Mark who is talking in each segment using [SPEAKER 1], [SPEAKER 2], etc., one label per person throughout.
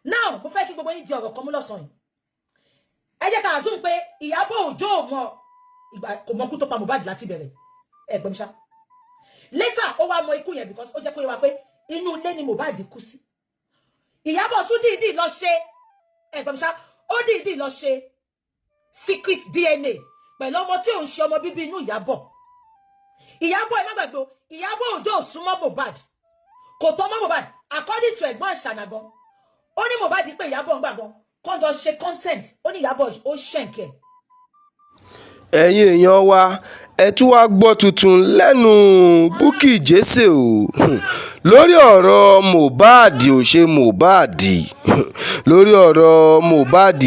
[SPEAKER 1] Now, mo fẹ́ kí gbogbo yín di ọ̀rọ̀ kan mú lọ́sàn-án yìí. Ẹ jẹ́ ká assume pé Ìyábọ̀ Òjó ò mọ ìgbà, kò mọ ikú tó pa Mohbad láti bẹ̀rẹ̀. Ẹ gbọ́ mi ṣá. Later, ó wá mọ ikú yẹn because ó jẹ́ kó yé wa pé inú ilé ni Mohbad kú sí. Ìyábọ̀ tún dìídì lọ ṣe, ẹ gbọ́ mi ṣá, ó dìídì lọ ṣe secret DNA pẹ̀lú ọmọ tí ò ń ṣe ọmọ bíbí inú Ìyábọ̀. Ìyábọ̀, ẹ má gbàgbé o, Ìyábọ̀ Òjó ò súnmọ́ Mohbad, kò tọ́ mọ́ Mohbad. According to ẹ̀gbọ́n Àṣànà gan, ó ní Mohbad pé Ìyábọ̀ ń gbà gan kọ́ jọ ṣe content, ó ní Ìyábọ̀ ó ṣẹ̀ǹkẹ̀.
[SPEAKER 2] Ẹ̀yin èèyàn wa, ẹ tún wáá gbọ́ tuntun lẹ́nu Bukky Jesse o lórí ọ̀rọ̀ Mohbad. Ò ṣe Mohbad, lórí ọ̀rọ̀ Mohbad,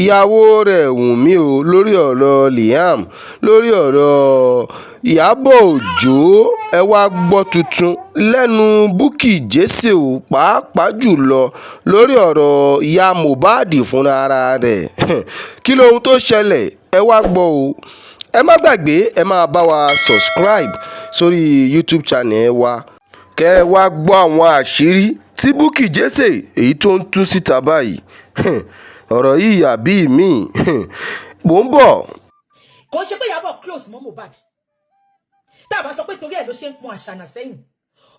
[SPEAKER 2] ìyàwó rẹ̀ Wunmi o, lórí ọ̀rọ̀ Liam, lórí ọ̀rọ̀ Ìyàbọ̀ Ọjọ́, ẹ wàá gbọ́ tuntun lẹ́nu Bukky Jesse o, pàápàá jù lọ lórí ọ̀rọ̀ ìyá Mohbad fúnra rẹ̀. Kí lohun tó ṣẹlẹ̀? Ẹ wàá gbọ́ o. Ẹ má gbàgbé, ẹ máa bá wa subscribe sórí YouTube channel wa, kẹ́ ẹ wàá gbọ́ àwọn àṣírí tí Bukky Jesse èyí tó ń tú síta báyìí. Ọ̀rọ̀ yìí àbí mi mò ń bọ̀.
[SPEAKER 1] Kò ń ṣe pé Ìyábọ̀ close mọ́ Mohbad. Tá a bá sọ pé torí ẹ̀ ló ṣe ń pọn Àṣànà sẹ́yìn,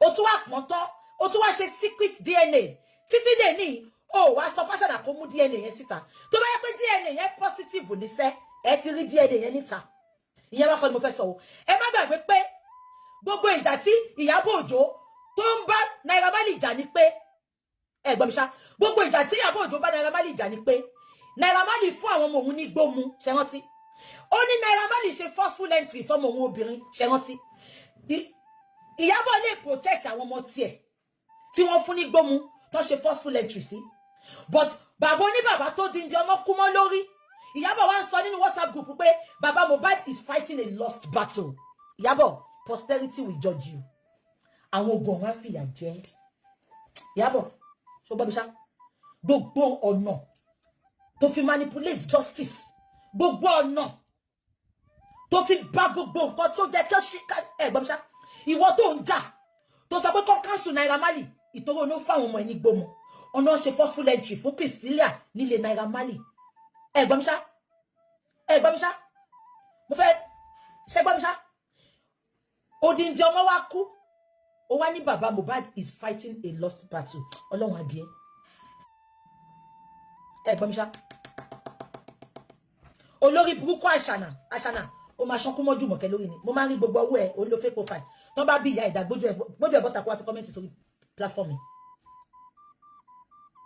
[SPEAKER 1] ó tún wá pọ́n tán, ó tún wá ṣe secret DNA. Títí dè ní ó wá sọ fáṣànà kó mú DNA yẹn síta. Tó bá yẹ pé DNA yẹn positive níṣẹ́, ẹ ti rí DNA yẹn níta. Ìyẹn wá kọ́ ni mo fẹ́ sọ o. Ẹ má gbàgbé pé gbogbo ìjà tí Ìyábọ̀ Òjó tó ń bá Naira Marley jà ni pé, ẹ gbọ́ mi ṣá, gbogbo ìjà tí Ìyábọ̀ Òjó bá Naira Marley jà ni pé Naira Marley fún àwọn ọmọ òun ní gbómu. Ṣe rántí? Ó ní Naira Marley ṣe forceful entry fọmọ òun obìnrin. Ṣe rántí? Ìyábọ̀ lè protect àwọn ọmọ tiẹ̀ tí wọ́n fún ní gbómu tó ṣe forceful entry sí, but bàbá oníbàbá tó di ndí ọmọ kú mọ́ lórí, Ìyábọ̀ wá ń sọ nínú WhatsApp group pé bàbá Mohbad is fighting a lost battle. Ìyábọ̀, posterity will judge you. Àwọn ogun ọ̀run á fìyà jẹ Ìyábọ̀. Ṣó gbọ́ mi ṣá? Gbogbo ọ̀nà tó fi manipulate justice, gbogbo ọ̀nà tó fi bá gbogbo nǹkan tó jẹ́ kí ó ṣe, ẹ gbọ́ mi ṣá, ìwọ tó ń jà tó sọ pé kọ́ cancel Naira Marley, ìtòrò ló fáwọn ọmọ ẹ̀ ní gbọmọ ọ̀nà ṣe forceful entry fún Priscilla nílé Naira Marley. Ẹ gbọ́ mi ṣá? Ẹ gbọ́ mi ṣá? Mo fẹ́ ṣe gbọ́ mi ṣá. Odindi ọmọ wa kú, ó wá ní bàbá Mohbad is fighting a lost battle. Ọlọ́run àbí ẹ. Ẹ gbọ́ mi ṣá? Olórí burúkú Àṣànà, Àṣànà, ó máa ṣánkú mọ́jú mọ̀kẹ́ lórí ni. Mo máa ń rí gbogbo ọwọ́ ẹ̀. Òun ló fake profile. Tó bá bí ìyá ìdá gbójú ẹ̀ bọ́ta, kó wá fi comment sórí platform mi.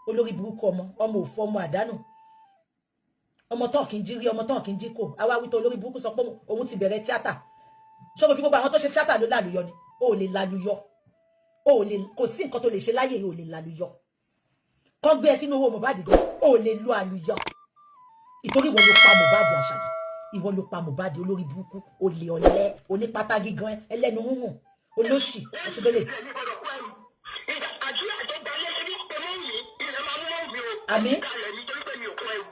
[SPEAKER 1] Olórí burúkú ọmọ, ọmọ òfò, ọmọ àdánù, ọmọ tán kì í jí rí, ọmọ tán kì í jí kò. Àwa wí tó, olórí burúkú sọ pé òun ti bẹ̀rẹ̀ tíátà. Ṣọ́gbọ́n bí gbogbo àwọn tó ṣe tíátà ló lálùyọ ni? O ò lè lálùyọ, o ò lè. Kò sí nǹkan tó lè ṣe láyé, o ò lè lálùyọ. Kọ́ gbé ẹ sínú owó Mohbad gan, o ò lè lo àlùyọ, ìtorí ìwọ ló pa Mohbad. Àṣànà, ìwọ ló pa Mohbad. Olórí burúkú, olè, ọ̀lẹ, onípátá gígan, ẹlẹ́nu rúnrún, olóṣì ọtúbẹ̀lẹ̀.
[SPEAKER 3] Àdúrà tó gba lé sí pé mọ́ mi, ilẹ̀ máa mú mọ́ mi o.
[SPEAKER 1] Àmín.
[SPEAKER 3] Kalẹ̀ nítorí pé mi ò kọ́ ẹrù.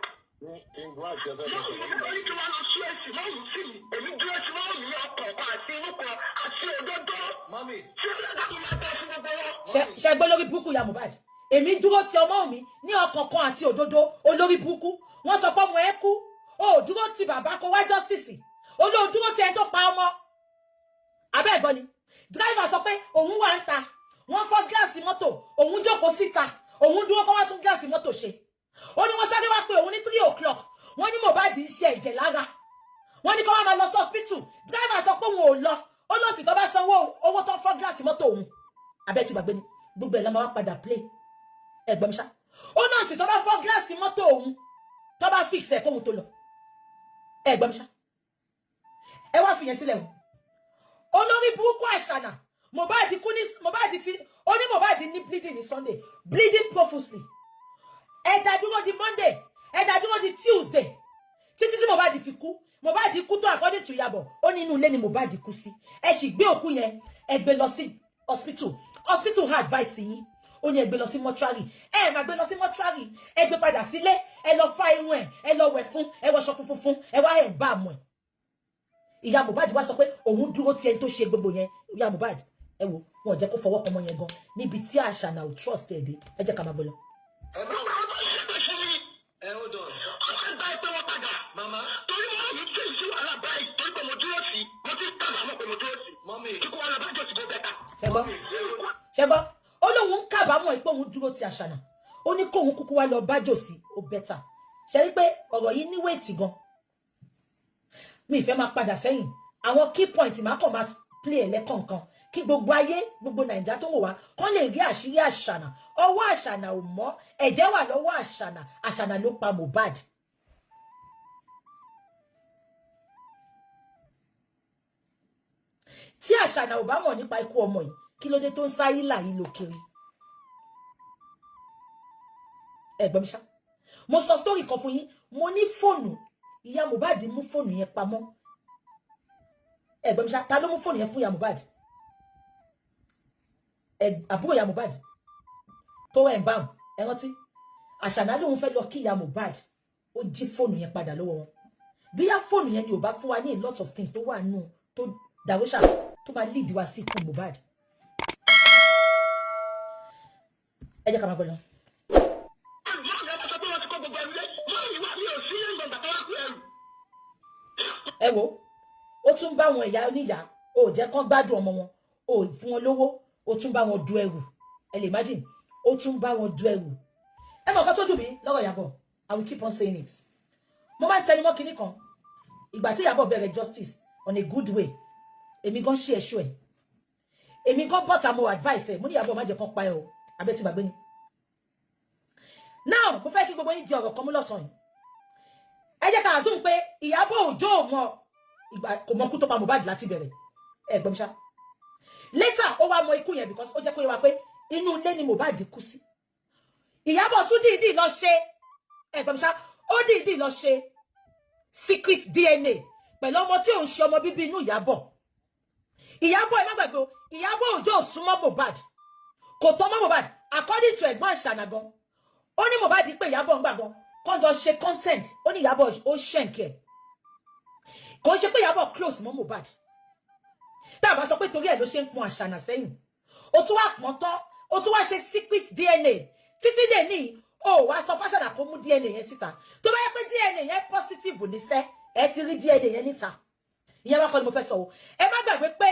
[SPEAKER 4] King White, ẹ fẹ́ lọ sọ̀rọ̀ nígbà.
[SPEAKER 3] Nítorí tí wọ́n lọ sí èsì mọ́rùn sí mi, èmi dúró sí mọ́rùn mi ọkàn kan àti inú kan àti òdodo.
[SPEAKER 4] Mummy.
[SPEAKER 3] Tí ó lọ́dọ̀ tó máa bọ́ fún gbogbo wọn.
[SPEAKER 1] Ṣe gbọ́ lórí burúkú ya Mohbad? Èmi dúró ti ọmọ mi ní ọkàn kan àti òdodo. Olórí burúkú, wọ́n sọ pé ọmọ ẹ kú, o ò dúró ti bàbá kó wá justice, olóò dúró ti ẹni tó pa ọmọ. Abẹ́ ẹ̀gbọ́n ni driver sọ pé òun wà ń ta, wọ́n fọ́ gíláàsì mọ́tò, òun jókòó síta, òun dúró kó wá tún gíláàsì mọ́tò ṣe. Ó ní wọ́n sáré wá pé òun ní 3 o'clock, wọ́n ní Mohbad ń ṣe ẹ̀jẹ̀ lára, wọ́n ní kó wá máa lọ sí hospital. Driver sọ pé òun ò lọ, ó lóòtì tó bá sanwó owó tó fọ́ gíláàsì mọ́tò òun. Abẹ́ ti gbàgbé ni, gbogbo ẹ̀ la máa wá padà play. Ẹ̀gbọ́n mi ṣá, ó náà tí tó bá fọ́ gíláàsì mọ́tò òun, tó bá fix ẹ̀ kóhun tó lọ. Ẹ̀gbọ́n mi ṣá, ẹ wá fìyẹn sílẹ̀ o. Olórí burúkú Àṣànà, Mohbad kú ní Mohbad ti ó ní Mohbad ní bleeding ní Sunday, bleeding profusely. Ẹ dá dúró di Monday, ẹ dá dúró di Tuesday, títí tí Mohbad fi kú. Mohbad kú tó, according to Ìyábọ̀, ó ní inú ilé ni Mohbad kú sí. Ẹ sì gbé òkú yẹn, ẹ gbé lọ sí hospital. Hospital ha advice yín, ó ní ẹ gbé lọ sí mortuary. Ẹ má gbé lọ sí mortuary, ẹ gbé padà sílé, ẹ lọ fá irun ẹ, ẹ lọ wẹ̀ fún, ẹ wọṣọ funfun fún, ẹ wá ẹ bá àmọ́ ẹ. Ìyá Mohbad wá sọ pé òun dúró ti ẹni tó ṣe gbogbo yẹn. Ìyá Mohbad, ẹ wo, wọn ò jẹ́ kó fọwọ́ pọmọ yẹn gan níbi tí Àṣànà ò trust ẹ̀ dé. Ẹ jẹ́ ká máa gbọ́ lọ.
[SPEAKER 3] Gbogbo àwọn
[SPEAKER 1] Ṣẹgbọ́n, ó lóun ń kábàámọ̀ pé òun dúró ti Àṣànà. Ó ní kóun kúkú wá lọ bá Jòsí, ó better. Ṣe rí pé ọ̀rọ̀ yìí ní weight gan. Mi ìfẹ́ máa padà sẹ́yìn. Àwọn key point máa kàn máa play ẹ̀ lẹ́kọ̀ọ̀kan, kí gbogbo ayé, gbogbo Nàìjíríà tó ń wò wá kán lè rí àṣírí Àṣànà. Ọwọ́ Àṣànà ò mọ́, ẹ̀jẹ̀ wà lọ́wọ́ Àṣànà. Àṣànà ló pa Mohbad. Tí Àṣànà ò bá mọ̀ nípa ikú ọmọ yìí, kí ló dé tó ń sá ìlà yìí lò kiri? Ẹ gbọ́ mi ṣá. Mo sọ story kan fún yín. Mo ní fóònù ìyá Mohbad mú fóònù yẹn pamọ́. Ẹ gbọ́ mi ṣá. Ta ló mú fóònù yẹn fún ìyá Mohbad? Ẹ àbúrò ìyá Mohbad tó ẹ̀ ń bá ẹ rántí, Àṣànà lòun fẹ́ lọ kí ìyá Mohbad, ó jí fóònù yẹn padà lọ́wọ́ wọn. Bíyá fóònù yẹn ni ò bá fún wa ní a lot of things tó wà nù tó dàrúṣà tó máa lead wa sí ikú Mohbad. Ẹ jẹ́ ká máa gbọ́ lọ.
[SPEAKER 3] Mọ́mí ọmọ sọ pé wọ́n ti kó gbogbo ẹrù lé. Mọ́mí wá, mi ò sí lẹ́yìn ìgbà tó wá kó ẹrù.
[SPEAKER 1] Ẹ wo, ó tún bá wọn ìyá oníyàá, ó jẹ́ kán gbádùn ọmọ wọn, ó fún wọn lówó, ó tún bá wọn du ẹrù. Ẹ lè imagine, ó tún bá wọn du ẹrù. Ẹ mọ̀ nǹkan tó dùn mí lọ́rọ̀ Ìyábọ̀, I will keep on saying it. Mo máa ń tẹnu mọ́ kinní kan. Ìgbà tí Ìyábọ̀ bẹ̀rẹ̀ justice on a good way, èmi gan ṣe ẹ̀ṣọ́ ẹ̀, èmi gan bọ́ta, mo advice ẹ̀, mo ní Ìyábọ̀, má jẹ́ kán pa ẹ o. Abẹ́ ti gbàgbé ni. Now, mo fẹ́ kí gbogbo yín di ọ̀rọ̀ kan mú lọ́sàn-án yìí. Ẹ jẹ́ ká assume pé Ìyábọ̀ Òjó ò mọ ìgbà, kò mọ ikú tó pa Mohbad láti bẹ̀rẹ̀. Ẹ gbọ́ mi ṣá. Later ó wá mọ ikú yẹn, because ó jẹ́ kó yé wa pé inú ilé ni Mohbad kú sí. Ìyábọ̀ tún dìídì lọ ṣe, ẹ gbọ́ mi ṣá, ó dìídì lọ ṣe secret DNA pẹ̀lú ọmọ tí òun ṣe ọmọ bíbí inú Ìyábọ̀. Ìyábọ̀, ẹ má gbàgbé o, Ìyábọ̀ Òjó ò súnmọ́ Mohbad, kò tọ́ mọ́ Mohbad. According to ẹ̀gbọ́n Àṣànà gan, ó ní Mohbad pé Ìyábọ̀ ń gbà gan kán jọ ṣe content, ó ní Ìyábọ̀ ó ṣẹ̀ǹkẹ̀. Kò ń ṣe pé Ìyábọ̀ close mọ́ Mohbad. Tá a bá sọ pé torí ẹ̀ ló ṣe ń pọn Àṣànà sẹ́yìn, ó tún wá pọ́n tán, ó tún wá ṣe secret DNA. Títí dè ní ó wá sọ fáṣànà kó mú DNA yẹn síta. Tó bá yẹ pé DNA yẹn positive níṣẹ́, ẹ ti rí DNA yẹn níta. Ìyẹn wá kọ́ ni mo fẹ́ sọ o. Ẹ má gbàgbé pé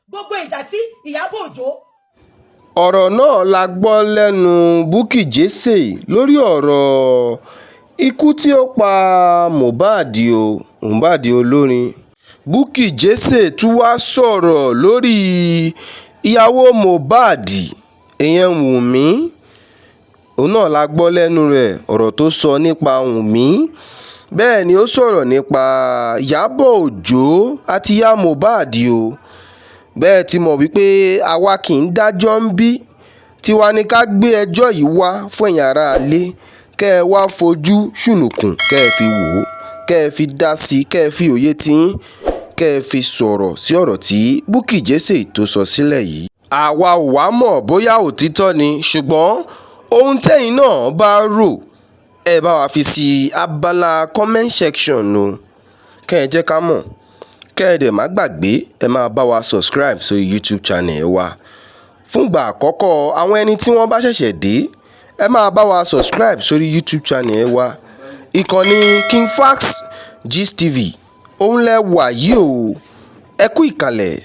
[SPEAKER 1] gbogbo ìjà tí Ìyábọ̀ Òjó
[SPEAKER 2] Ọ̀rọ̀ náà la gbọ́ lẹ́nu Bukky Jesse lórí ọ̀rọ̀ ikú tí ó pa Mohbad o, Mohbad olórin. Bukky Jesse tún wáá sọ̀rọ̀ lórí ìyàwó Mohbad, ìyẹn Wunmi. Òun náà la gbọ́ lẹ́nu rẹ̀, ọ̀rọ̀ tó sọ nípa Wunmi. Bẹ́ẹ̀ ni ó sọ̀rọ̀ nípa Ìyábọ̀ Òjó àti ìyá Mohbad o. Bẹ́ẹ̀ ti mọ̀ wípé àwa kì í dájọ́ ń bí tiwa ní ká gbé ẹjọ́ yìí wá fún ẹ̀yin aráalé, kẹ́ ẹ wáá fojú ṣùnnùkùn, kẹ́ ẹ fi wò ó, kẹ́ ẹ fi dá sí i, kẹ́ ẹ fi òye tiyín, kẹ́ ẹ fi sọ̀rọ̀ sí ọ̀rọ̀ tí Bukky Jesse tó sọ sílẹ̀ yìí. Àwa ò wá mọ̀ bóyá òtítọ́ ni, ṣùgbọ́n ohun tẹ́yin náà bá rò, ẹ bá wa fi sí abala comment section o, kẹ́ ẹ jẹ́ ká mọ̀. Kẹ́ ẹ dẹ̀ má gbàgbé, ẹ máa bá wa subscribe sórí YouTube channel wa. Fúngbà àkọ́kọ́, àwọn ẹni tí wọ́n bá ṣẹ̀ṣẹ̀ dé, ẹ máa bá wa subscribe sórí YouTube channel wa. Ìkànnì King Fax Gist TV òun lẹ wà yìí o. Ẹ kú ìkàlẹ̀.